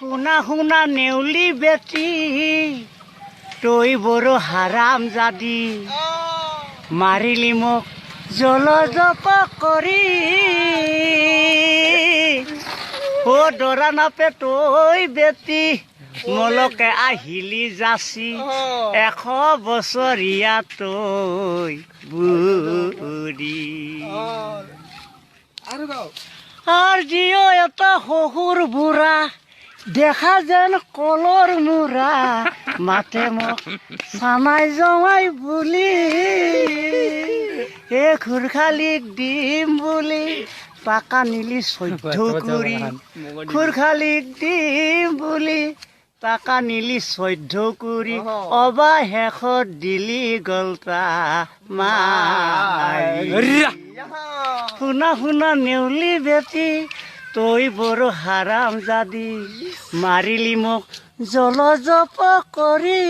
শুনা শুনা নেউলি বেটি, তই বড় হাৰাম জাদি, মাৰিলি মোক জল জপ কৰি। অ দৰা নাপে তই বেটি, মলকে আহিলি যাচি, 100 বছৰীয়া তই বুঢ়ী। আৰু গাওঁ। আৰু জিঅ এটা শহুৰ বুঢ়া, দেখা যেন কলৰ মূৰা, মাতে মোক চানাই জমাই বুলি। এই খুৰখালিক দিম বুলি টাকা নিলি 14 কুৰি, খুৰখালিক দিম বুলি টাকা নিলি 14 কুৰি, অবা শেষত দিলি গলতা মাৰি। শুনা শুনা নেউলি বেটি, তই বড় হাৰাম জাদি, মাৰিলি মোক জল জপ কৰি।